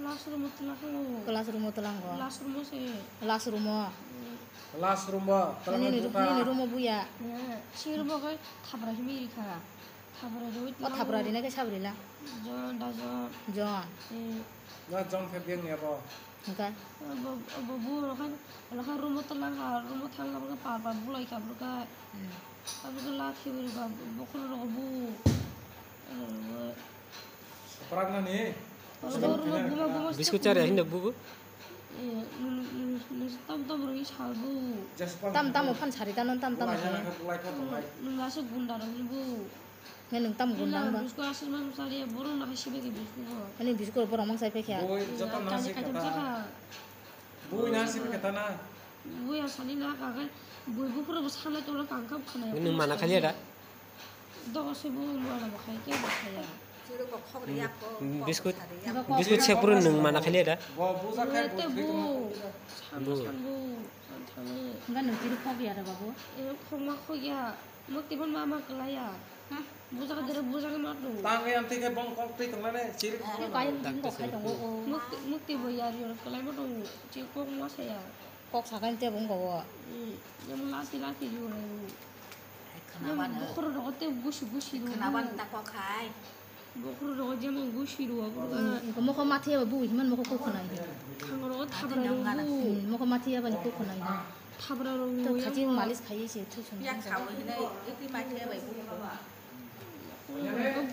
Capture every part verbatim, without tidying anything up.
Last room o twlang khe o. Classroom o twlango. Last room o se. Last room o. Mm. Last room o twlang Nini, khe nini room o buya. Eh, si room o khe thapra himwi rikha. Thapra riwi O twlango. Thapra rina khe sab rila. Jon, da jon. Jon. Eh. Na jon khe beng ya bo. Hingkha. Bo, bo, bo rok khe, rok khe room o twlang kha, room o thang kha, par par bulai kha, bwrwkha. Hmm. Abo khe la khibi rikha, bokhorok rok bu. Prak nani? Biskut chari hinda bubu. Tam tam rwi salbu. Tam tam o phan sari tano tam tam. Nung asuk gunda rok hinbu. Nge nung tam gunda ba. Biskut asuk mang sari borok na hasibe ke biskut ho. Ani biskut borok mang sai pekha. Boi joto na Kani sik kata. Boi na sik kata na. Boi asani na kagai. Boi bukhuro bo salai tolo kangkam khana. Nung mana khali da. Dogo se bo mala bo khai ke bo khaya. Chirok bo khok ri yak ko, Biskut, biskut sepuru nung mana khali da. Bo buja khai Te bo bo. Sambo Bu. Sambo. Ang thane. Enggak nung chirok khok ya da babu. E khok ma khok ya. Mukti bon mama kelaya. Buja ka dere buja ka ma tu. Tang yang tiga bong kok ti tong lane chirok. Kain tin kok khai tongo. Mukti, mukti bo yar yor kelai ma tu. Chi kok ma saya. Kok sakai te bong kok. Hmm. Yang lati lati yor. Khwnaban o. Bokhorok rogo tei gusi gusi rwo. Khwnaban ta kok hai. Bokhorok rogo jemon gusi rwo, bokhorok. Mokho mathiya bai bui himan mokho kok khwnai. Thang rogo thabra rwo. Hmm, mokho mathiya bai kok khwnai. Thabra rwo. To khachi malis khaiye se thu sung. Yak khawi hinai iti mathiya bai bui.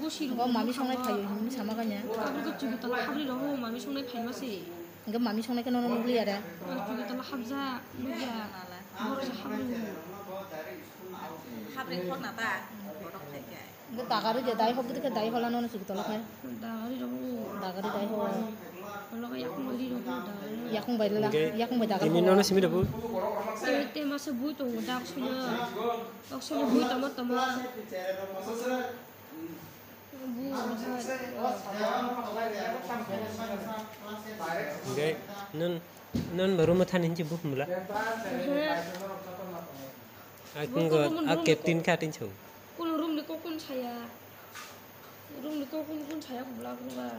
Gusi rwo. Go mami songnai phayo hinwi sama kanya. Tabuk chugu tola habri rwo mami songnai phaima se. Hingke mami songnai khe nono nukliya de. Chugu tola habja nukya. Borok se habri. Habri khorna ta. Borok khaikhe. Hingke dagari de dai hok bwtwi khe dai hola nono chugu tola khai. Dagari rok. Dagari dai hola. Olo khe yakung bai ri rok dagari. Yakung bai la, Hingke yakung bai dagari tini hola. Nono simi rok bu. Te, te masa bui tongo dak sunya. Dak sunya bui tama tama. Hingke nun, nun ba room o thani hinwi buphumla. Ai, kungo, a captain kha tin chong. Kun room ni kok kun saya. Room ni kok kun kun saya kubla kubla.